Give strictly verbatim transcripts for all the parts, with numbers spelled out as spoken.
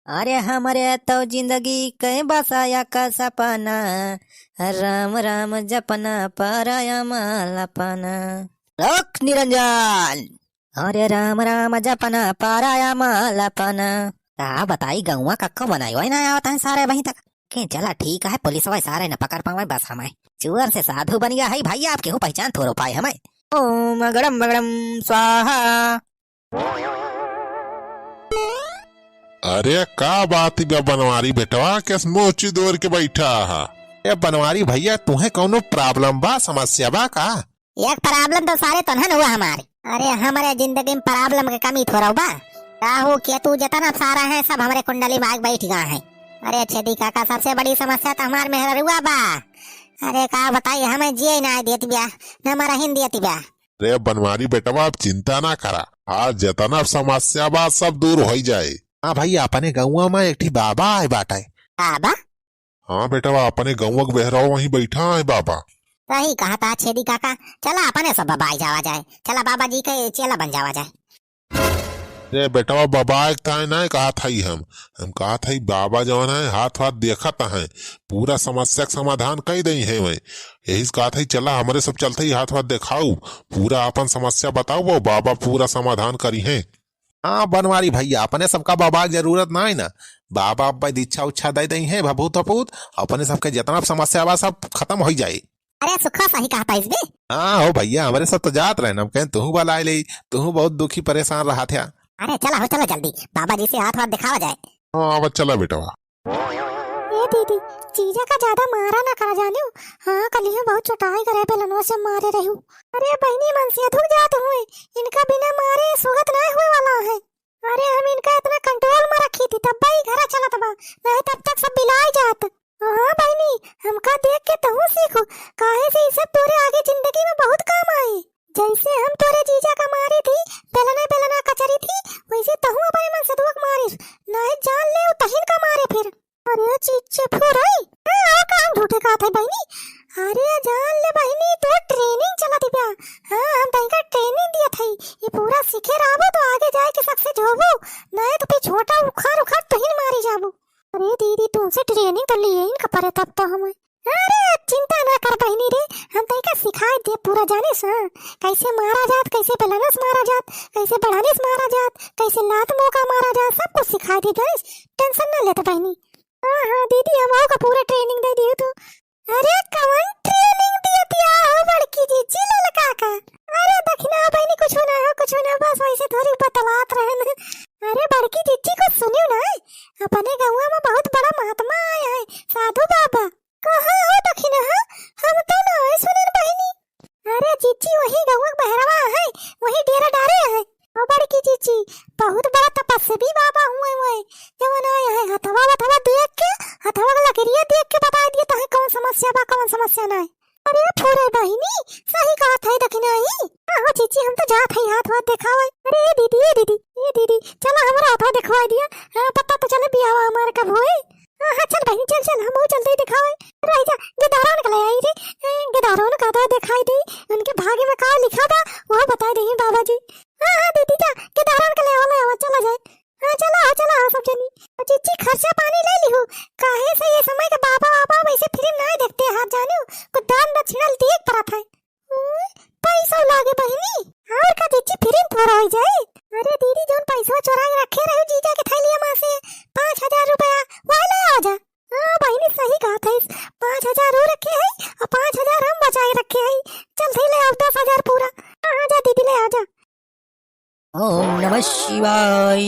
अरे हमरे तो जिंदगी के बसाया का सपना, राम राम जपना पराया मालपना। रोक निरंजन। अरे राम राम जपना पराया मालपना। का बताई, गौवा कक्को बनाई वही ना आवत है सारे वहीं तक। के चला ठीक है, पुलिस वाले सारे न पकड़ पावे, बस हमें चुअर से साधु बन गया है भैया, आप केहू पहचान थोड़ो पाए हमें। ओम अगड़म बगड़म स्वाहा। अरे का बात बा बनवारी बेटवा, केस मुँह चिदोर के बैठा हा? ए बनवारी भैया, तुहे कौनो problem बा, समस्या बा का? एक problem तो सारे तोन्हन हुआ हमारे। अरे हमरे जिंदगी में problem के कमी थोड़ा बा। राहु केतु जितना सारा है सब हमरे कुंडली में आग बैठ गया है। अरे छेदी काका, सबसे बड़ी समस्या तो हमार मेहररुआ बा। अरे का बताई, हमें जिए ना देत बिया, न मरहिन देत बिया। अरे बनवारी बेटवा, अब चिंता ना करा, आज जितना समस्या बा सब दूर हो जाए। हाँ भैया, अपने गौवा में एक ठी बाबा आए बाटे। बाबा? हाँ बेटवा, अपने गौवा के बहरावा वहीं बैठा है बाबा। सही कहा था छेदी काका, चला अपने सब बाबा आई जावा जाए, चला बाबा जी के चेला बन जावा जाए। अरे बेटवा, बाबा एक ताए ना कहा था ही हम, हम कहा था ही बाबा जौन है हाथ वाथ देखत है, पूरा समस्या के समाधान कर दे है वहीं। यही से कहा था ही चला हमरे सब चलते ही हाथ वाथ दिखाऊ, पूरा अपन समस्या बताऊ, वो बाबा पूरा समाधान करी है। हाँ बनवारी भैया, अपने सबका बाबा के जरूरत ना है ना, बाबा अब दीक्षा उच्छा दे दे है भभूत भभूत, अपने सबके जितना समस्या बा सब खत्म हो जाए। अरे सुखा सही कहा था इस बे। हाँ हो भैया, हमरे सब तो जात रहे, हम कहें तुहू बलाए ले, तुहू बहुत दुखी परेशान रहा था। अरे चला हो, चला जल्दी बाबा जी से हाथ वाथ दिखावा जाए। हाँ अब चला बेटवा। ए दीदी, जीजा का ज्यादा मारा ना करा जानियो। हाँ, कलिया बहुत चोटाई करे बेलनवा से मारे रहू। अरे बहिनी मन से धुक जात हुए, इनका बिना मारे सुगत ना हुए वाला है। अरे हम इनका इतना control में रखी थी, तब ई घरा चलत बा, नहीं तब तक सब बिलाए जात। हाँ बहिनी, हमका देख के तहू सीखो, काहे से ई सब तोरे आगे जिंदगी में बहुत काम आई। जैसे हम तोरे जीजा का मारी थी, बेलना बेलना कचरी थी, वैसे तहू अपने मन से दुख मारिस, नहीं जान ले तहिन का मारे फिर। अरे चिच्चे फुरई, हाँ, और का हम झूठे कहत है बहिनी? अरे जान ले बहिनी, तो training चलत बा। हाँ, हम तनिका training दियत है। ये पूरा सीखे रहबो तो आगे जाए के success होबो, नहीं तो फिर छोटा उखाड़ उखाड़ तुहिन मारी जाबो। अरे दीदी, तुमसे training तो लिए इनका परे तब तो हम। अरे चिंता ना कर बहिनी रे, हम तनिका सिखाए दे पूरा जाने से, कैसे मारा जात, कैसे बेलनस मारा जात, कैसे बढ़ानिस मारा जात, कैसे लात मुका मारा जात, सब कुछ सिखाए दे जानिस, tension ना लेते बहिनी। हाँ, हाँ, दीदी, हम आओ का पूरा training दे दियो तू। अरे, कवन training दियो तिया हो बड़की जीजी ललका का? अरे, दखिना बहिनी, कुछ ना हो, कुछ ना, बस वैसे थोड़ी बतलात रहन। अरे, बड़की जीजी, कुछ सुनियो ना, अपने गौवा में बहुत बड़ा महात्मा आए हैं, साधु बाबा। कहाँ हो दखिना, हाँ? हम तो ना आए सुनेन बहिनी। अरे जीजी, वही गौवा के बहरवा है, वही डेरा डारे है। ओ बड़की जीजी, बहुत बड़ा तपस्वी बाबा हुए हुए, जवन आए है हथवा वथवा देख के, हथवा के लकीरिया देख के बता दिए तोहे कौन समस्या बा, कौन समस्या ना है। अरे फुरे बहिनी, सही कहत है दखिना ही। हाँ हो जीजी, हम तो जात है हाथ वाथ देखावे। अरे ए दीदी, ए दीदी, ए दीदी, चला हमारा हाथवा देखवा दिया। हाँ, पता तो चले बियाह हमारे कब होए। हाँ, हाँ, चल बहिनी, चल, चल, हम वो चलते ही दिखावे। रह जा, गिदारन के ले आई रे। ए, गिदारन का तो दिखाई दे, उनके भाग्य में का लिखा बा, वो बताई दे बाबा जी। हाँ, हाँ, दीदी जा, गिदारन के ले आवा, ले आवा, चला जाए। हाँ, चला, हाँ, चला, हाँ, सब जनी। और जीजी खर्चा पानी ले लिहू, काहे से ये समय के बाबा, बाबा वैसे फिल्म ना देखते हैं, जानियो, कुछ दान दक्षिणा दिए के परत है। ओए, पैसा लागे बहिनी, और का जीजी फिर थोड़ा हो जाए। अरे दीदी, जौन पैसा चोरा के रखे रहे जीजा के थैलिया में से, पाँच हजार रुपया, वह ले आ जा। हाँ बहिनी, सही कहा था, पाँच हजार वो रखे है और पाँच हजार हम बचाए रखे है। चल थे ले आओ दस हजार पूरा। हाँ, हाँ, जा दीदी, ले आ जा। ओम नमः शिवाय।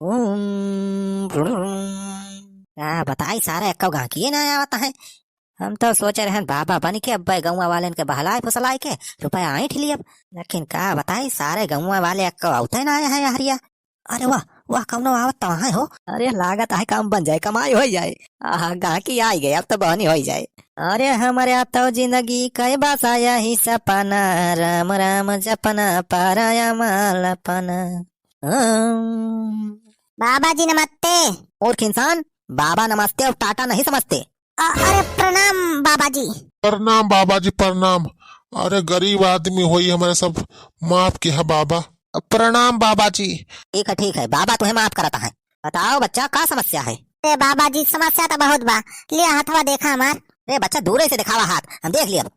ओम। का बताई, सारे एक्को गाँकिए ना आवत है। हम तो सोचे रहन बाबा बन के अब्बे गौवा वालेन के बहलाए फुसलाए के रुपया ऐंठ लियब, लेकिन का बताई, सारे गौवा वाले एक्को आवते ना आए हैं हरिया। अरे वाह, वाह, कौनो आवत तो है हो। अरे लागत है काम बन जाए, कमाई हो जाए। आहा, गाँकी आई गए, अब तो बहनी हो जाए। अरे हमरे तो जिंदगी कई बसा यही सपना, राम राम जपना, पराया मालपना। ओम। बाबा जी नमस्ते। मूर्ख इंसान, बाबा नमस्ते और टाटा नहीं समझते। अ-, अरे प्रणाम बाबा जी। प्रणाम बाबा जी, प्रणाम। अरे गरीब आदमी होई, हमरे सब माफ किहा बाबा। प्रणाम बाबा जी। ठीक है, ठीक है, बाबा तुहे माफ करत है। बताओ बच्चा, का समस्या है? अरे बाबा जी, समस्या तो बहुत बा। लिया हथवा देखा हमार। अरे बच्चा, दूरे से देखावा हाथ, हम देख लियब।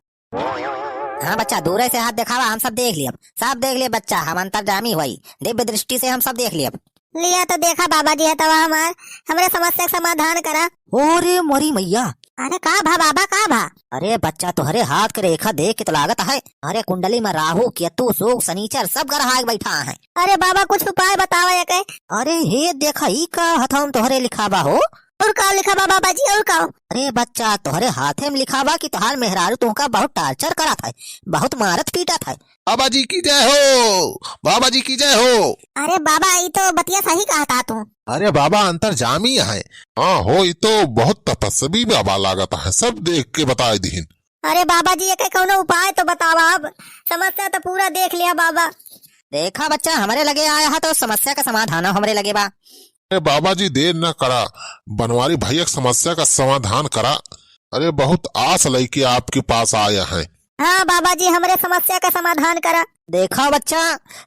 हाँ बच्चा, दूरे से हाथ देखावा, हम सब देख लियब, सब देख लियब बच्चा, हम अंतर्जामी हुई, दिव्य दृष्टि से हम सब देख लियब। लिया तो देखा बाबा जी हथवा हमार, हमरे समस्या के समाधान करा। अरे मोरी मैया। अरे का भा बाबा, का भा? अरे बच्चा, तोहरे हाथ के रेखा देख के तो लागत है, अरे कुंडली में राहु, केतु, शुक, शनिचर सब ग्रह आके बैठा है। अरे बाबा, कुछ उपाय बतावा एके। अरे हे देखा, ई का हथवा में तोहरे लिखा बा हो? और का लिखा बा बाबा जी, और का? अरे बच्चा, तोहरे हाथे में लिखा बा कि तोहार मेहरारू तुमका बहुत torture करत है, बहुत मारत पीटत है। बाबा जी की जय हो, बाबा जी की जय हो। अरे बाबा, ई तो बतिया सही कहत हा तू। अरे बाबा, अंतर्जामी है। हाँ हो, ई तो बहुत तपस्वी बाबा लागत है, सब देख के बताई दिहिन। अरे बाबा जी, एके कौनो उपाय तो बतावा, अब समस्या तो पूरा देख लिया बाबा। देखा बच्चा, हमरे लगे आया है तो समस्या का समाधान हमरे लगे बा। अरे बाबा जी, देर न करा, बनवारी भैया के समस्या का समाधान करा। अरे बहुत आस लइके आपके पास आया है। हाँ बाबा जी, हमरे समस्या का समाधान करा। देखा बच्चा,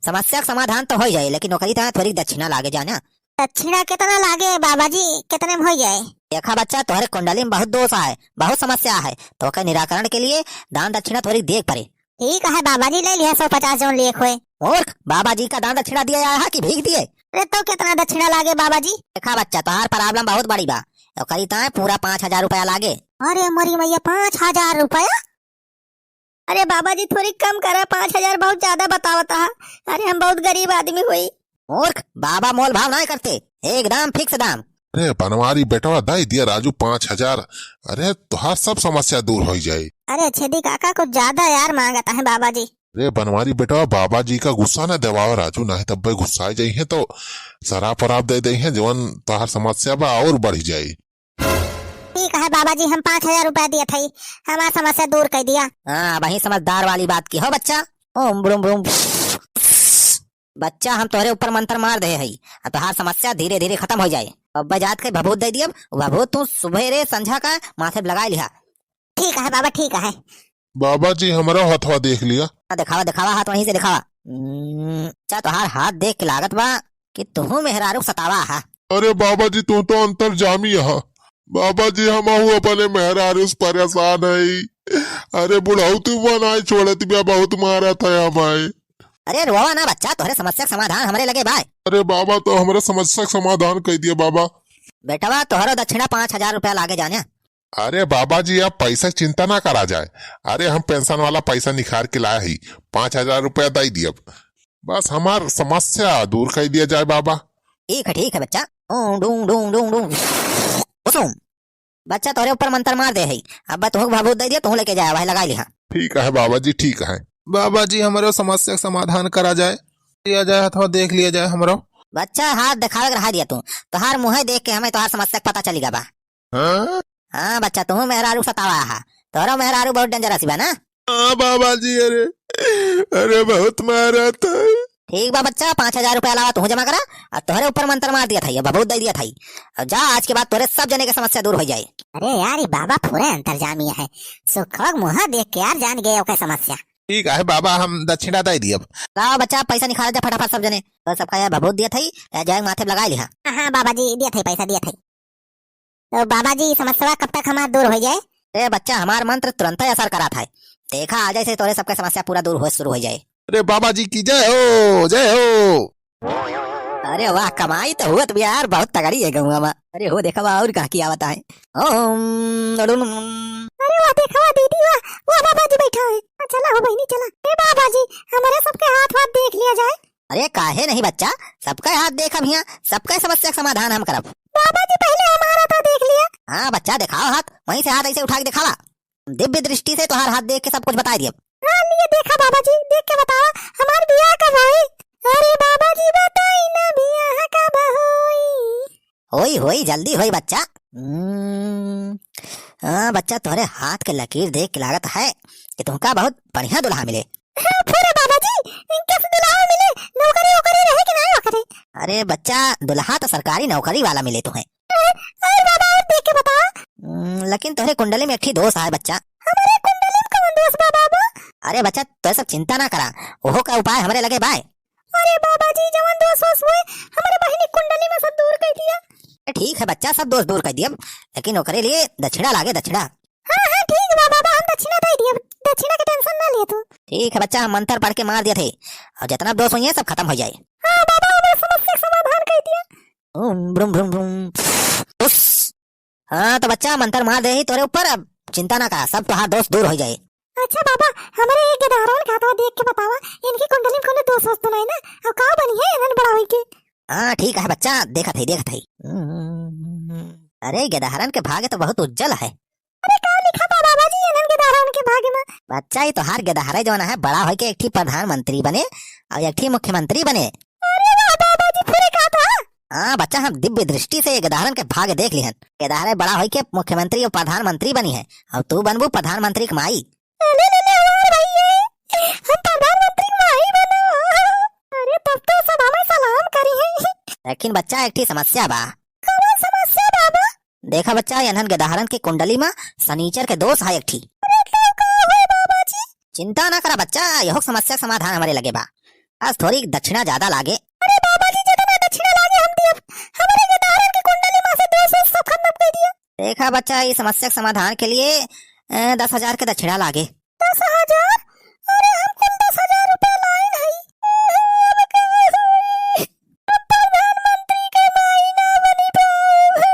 समस्या का समाधान तो होइ जाए, लेकिन ओकरी तहाँ थोड़ी दक्षिणा लागे जाना। दक्षिणा कितना लागे बाबा जी, कितने में होइ जाए? देखा बच्चा, तोहरे कुंडली में बहुत दोष आए, बहुत समस्या है, तो ओके निराकरण के लिए दान दक्षिणा थोड़ी देख पड़े। ठीक है बाबा जी, ले लिया सौ पचास जौन लेख होए। मूर्ख, बाबा जी का दान दक्षिणा दिए आया है कि भीख दिए? अरे तो कितना दक्षिणा लागे बाबा जी? देखा बच्चा, तोहार problem बहुत बड़ी बा, ओकरी ताए पूरा पाँच हजार रुपया लागे। अरे मोरी मैया, पाँच हजार रुपया? अरे बाबा जी, थोड़ी कम करा, पाँच हजार बहुत ज्यादा बतावत हा। अरे हम बहुत गरीब आदमी हुई। मूर्ख, बाबा मोल भाव नाहीं करते, एकदम fix दाम। अरे बनवारी बेटवा, दे दिया राजू पाँच हजार। अरे तोहार सब समस्या दूर होइ जाई। अरे छेदी काका, कुछ ज्यादा यार मांगत है बाबा जी। अरे बनवारी बेटवा, बाबा जी का गुस्सा न देवावा राजू, नाहीं तब्बे गुस्साए जाइहे तो शराब वराब दे दइहे, जवन तोहार समस्या बा और बढ़ जाई। ठीक है बाबा जी, हम पाँच हजार रुपया दियत हई, हमार समस्या दूर कर दिया। हाँ, वही समझदार वाली बात की हो बच्चा। ओम ब्रूम ब्रूम। बच्चा, हम तोहरे ऊपर मंत्र मार दे हई, अब तोहार समस्या धीरे धीरे खत्म हो जाए। अब जात के भभूत दे दियब, वो भभूत तू सुबेरे संझा का माथे पे लगाए लिहा। ठीक है बाबा, ठीक है। बाबा जी, हमरो हथवा देख लिया। हाँ, देखावा, देखावा, हाथ वहीं से देखावा। हम्म, अच्छा, तोहार हाथ देख के लागत बा कि तुहू मेहरारू सतावा हा। अरे बाबा जी, तू तो अंतर्जामी हा। बाबा जी, हमहू अपने मेहरारू से परेशान हई। अरे बुढ़ऊ तू बनाए छोड़त बिया, बहुत मारत है हमारे। अरे रोवा ना बच्चा, तोहरे समस्या के समाधान हमरे लगे बाय। अरे बाबा, तो हमरे समस्या के समाधान कर दिया बाबा। बेटवा, तोहरो दक्षिणा पाँच हजार रुपया लागे जाने। अरे बाबा जी, आप पैसा की चिंता ना करा जाए। अरे हम पेंशन वाला पैसा निकाल के लाए ही, पाँच हजार रुपया दे दियब। बस हमार समस्या दूर कर दिया जाए बाबा। ठीक है, ठीक है बच्चा। ओम डूम डूम डूम डूम। कुसुम। बच्चा, तोहरे ऊपर मंत्र मार दे है। अब तुहू भभूत दे दिया, तुहू लेके जाए, वही लगा लिहा। ठीक है बाबा जी, ठीक है। बाबा जी, हमरो समस्या का समाधान करा जाए, दिया जाए, हथवा देख लिया जाए हमरो। बच्चा, हाथ देखावे के रहा दिया तू, तोहार मुँह देख के हमें तोहार समस्या का पता चली गवा। हाँ? हाँ बच्चा, तुहू मेहरारू सतावा हा, तोहरो मेहरारू बहुत dangerous बा ना? हाँ बाबा जी, अरे, अरे बहुत मारत है। ठीक बा बच्चा, पाँच हजार रुपया अलावा तुहू जमा करा, और तोहरे ऊपर मंत्र मार दिया था, ये भभूत दे दिया था, और जा, आज के बाद तोहरे सब जने के समस्या दूर हो जाए। अरे यार, ये बाबा पूरे अंतर्जामी है, सुखवा के मुँह देख के यार जान गए ओके समस्या। ठीक है बाबा, हम दक्षिणा दे दियब। लाओ बच्चा, पैसा निकाल जा फटाफट सब जने, तो सबका ये भभूत दिया था, ये जाए माथे पे लगा लिहा। हाँ बाबा जी, दिया था, पैसा दिया था। तो बाबा जी, समस्या कब तक हमार दूर हो जाए? ए बच्चा, हमार मंत्र तुरंत ही असर करा था। देखा, आज से तोरे सबके समस्या पूरा दूर हो, शुरू हो जाए। अरे बाबा जी की जय हो, जय हो। अरे वाह, कमाई तो हुआ तुम यार, बहुत तगड़ी है गौवा में। अरे हो देखा, वाह, और कहाँ की आवत है। ओम अरुण। अरे वाह, देखा वाह दीदी, वाह, वाह बाबा जी बैठा है। हाँ, चला हो बहनी, चला। ए बाबा जी, हमारे सबके हाथ वाथ देख लिया जाए। अरे काहे नहीं बच्चा, सबका हाथ देखब हियाँ, सबका समस्या का समाधान हम करब। बाबा जी, पहले हमारा तो देख लिया। हाँ बच्चा, दिखाओ हाथ, वहीं से हाथ ऐसे उठा के दिखावा। दिव्य दृष्टि से तोहार हाथ देख के सब कुछ बताई दियब। हाँ, लिए देखा बाबा जी, देख के बतावा, हमार बियाह कब होई? अरे बाबा जी, बताई ना बियाह कब होई? होई, होई, जल्दी होई बच्चा। हम्म, हाँ बच्चा, तोहरे हाथ के लकीर देख के लागत है कि तुमका बहुत बढ़िया दुल्हा मिले। हाँ, फिर बाबा जी, कैसे दुल्हा मिले? नौकरी वोकरी रहे कि नहीं ओकरे? अरे बच्चा, दुल्हा तो सरकारी नौकरी वाला मिले तुम्हें। और बाबा, और देख के बताओ। हम्म, लेकिन तोहरे कुंडली में एक ठी दोष है बच्चा। हमारे कुंडली में कौन दोष बा बाबा? अरे बच्चा, तो सब चिंता ना करा, ओहो का उपाय हमरे लगे बाय। अरे बाबा जी, जवन दोष वोष हुए, हमरे बहिनी कुंडली में सब दूर कइ दिया। ए, ठीक है बच्चा, सब दोष दूर कइ दियब, लेकिन ओकरे लिए दक्षिणा लागे, दक्षिणा। हाँ, हाँ, ठीक बा बाबा, हम दक्षिणा दे दियब, दक्षिणा के tension ना लिए तू। ठीक है बच्चा, हम मंत्र पढ़ के मार दिया थे, और जितना दोष होइए सब खत्म हो जाए। हाँ बाबा, हमरे समस्या के समाधान कइ दिया। ओम ब्रुम ब्रुम ब्रुम। उस। हाँ, तो बच्चा, मंत्र मार देही तोरे ऊपर, अब चिंता ना करा, सब तोहार दोष दूर होइ जाए। अच्छा बाबा, हमरे एक गदहरान के हथवा देख के बतावा, इनकी कुंडली में कोनो दोष वोष तो नहीं ना? अब का बनिहैं इन्हन बड़ा होइके? हाँ, ठीक है बच्चा, देखत है, देखत है। अरे, गदहरन के भाग्य तो बहुत उज्जवल है। अरे, का लिखा बा बाबा जी इन्हन गदहरन के भाग्य में? बच्चा, ई तोहार गदहरे जवन है, बड़ा होइके एक ठी प्रधानमंत्री बने और एक ठी मुख्यमंत्री बने। अरे वाह बाबा जी, पूरे का था? हाँ बच्चा, हम दिव्य दृष्टि से ये गदहरन के भाग्य देख लिहन। गदहरे बड़ा होइके मुख्यमंत्री और प्रधानमंत्री बनी है, और तू बनबू प्रधानमंत्री के माई। अरे ले ले, हमार भैया, हम प्रधानमंत्री के माई बनो। अरे तब तो सब हमें सलाम करिहैं। लेकिन बच्चा, एक ठी समस्या बा। कौन समस्या बाबा? देखा बच्चा, इन्हन गदहरन के कुंडली में शनिचर के दोष है एक ठी। अरे तो का होए बाबा जी? चिंता ना करा बच्चा, यहो समस्या के समाधान हमरे लगे बा। बस थोड़ी दक्षिणा ज्यादा लागे। अरे बाबा जी, जितना दक्षिणा लागे हम दियब। हमरे गदहरन के कुंडली में से दोष वोष सब खत्म कर दिया। देखा बच्चा, ई समस्या के समाधान के लिए, ए, दस हजार के दक्षिणा लागे। दस हजार? अरे हम कुल दस हजार रुपया लाइन हई। अब का होई? अब प्रधानमंत्री के माई ना बनी पाऊँ।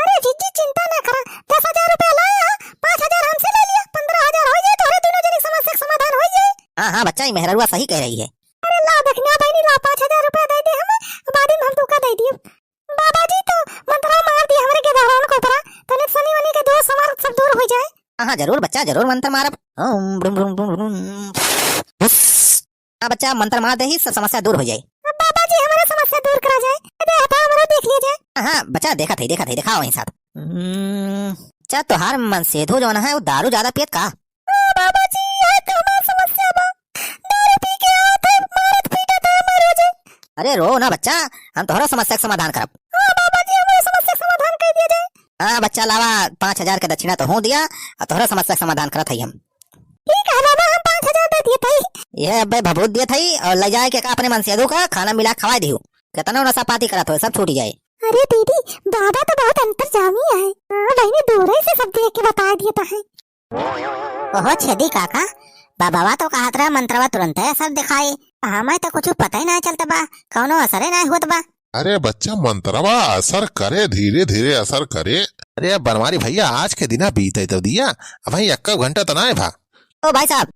अरे जीजी, चिंता ना करा, दस हजार रुपया लाए हैं, पाँच हजार हमसे ले लिया, पन्द्रह हजार होइ जाए, तोहरे दुनो जनी समस्या के समाधान होइ जाए। हाँ, हाँ बच्चा, ई मेहररुआ सही कह रही है। अरे ला दखिना बहिनी, ला पाँच हजार रुपया दे दे हमें, बाद में हम तुका दे दिए। बाबा जी तो मंत्र मार दिए हमरे गदहरान के ऊपरा, तने शनि वनि के दोष हमार सब दूर होइ जाए। हाँ, हाँ, जरूर बच्चा, जरूर मंत्र मारब। ओम ब्रुम ब्रुम ब्रुम ब्रुम। हुस। हाँ बच्चा, मंत्र मार देही, सब समस्या दूर होइ जाए। अब बाबा जी हमारा समस्या दूर करा जाए, दे हटा हमरो देख लिया जाए। हाँ, हाँ बच्चा, देखत है, देखत है, दिखाओ वहीं साथ। हम्म, अच्छा, तोहार मनसेधु जौन है, वो दारू ज्यादा पियत का? हाँ बाबा जी, यह तो हमार समस्या बा। दारू पी के आवत है, मारत पीटत है हमार रोजे। अरे रो ना बच्चा, हम तोहरा समस्या के समाधान करब। हाँ बाबा जी, हमारे समस्या के समाधान कर दिया जाए। हाँ बच्चा, लावा, पाँच हजार के दक्षिणा तो हूँ दिया, और तोहरा समस्या के समाधान करत हई हम। ठीक है बाबा, हम पाँच हजार दे दिए थई। ये अब्बे भभूत दिए थई, और ले जाए के का अपने मनसेधु का खाना मिला खवाए दिहू। कितना नशा पाती करत हो, सब छूट जाए। अरे दीदी, बाबा तो बहुत अंतर्जामी है। हाँ बहिनी, दूरे से सब देख के बता दिए तो है। ओहो छेदी काका, बाबावा तो कहत रहे मंत्रवा तुरंते असर दिखाई। हमें तो कुछ पता ही नहीं चलता बा, कौनो असरे नहीं होत बा। अरे बच्चा, मंत्रवा असर करे, धीरे धीरे असर करे। अरे अब बनवारी भैया, आज के दिना बीते तो दिया, अबहीं एक्का घंटा तो नाय भा। ओ भाई साहब।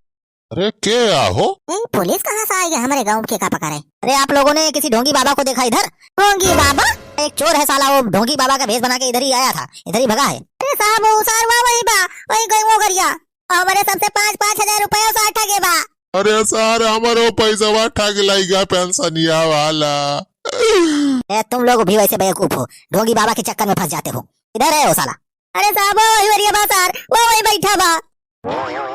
अरे के आहो? ए, पुलिस कहाँ से आई है हमरे गाँव के का पकड़े? अरे आप लोगों ने किसी ढोंगी बाबा को देखा इधर? ढोंगी बाबा? एक चोर है साला, वो ढोंगी बाबा का भेष बना के इधर ही आया था, इधर ही भगा है। अरे साहब, वो सार वह वही बा, वही गई वो गरिया। हमरे सबसे पाँच, पाँच हजार रुपया सार ठगे बा। अरे सार, हमरो पैसवा ठग लइगा पेंशनिया वाला। ए, तुम लोग भी वैसे बेवकूफ हो, ढोंगी बाबा के चक्कर में फंस जाते हो। इधर है वो साला। अरे साहब, वो वही गरिया बा सार, वो वही बैठा बा।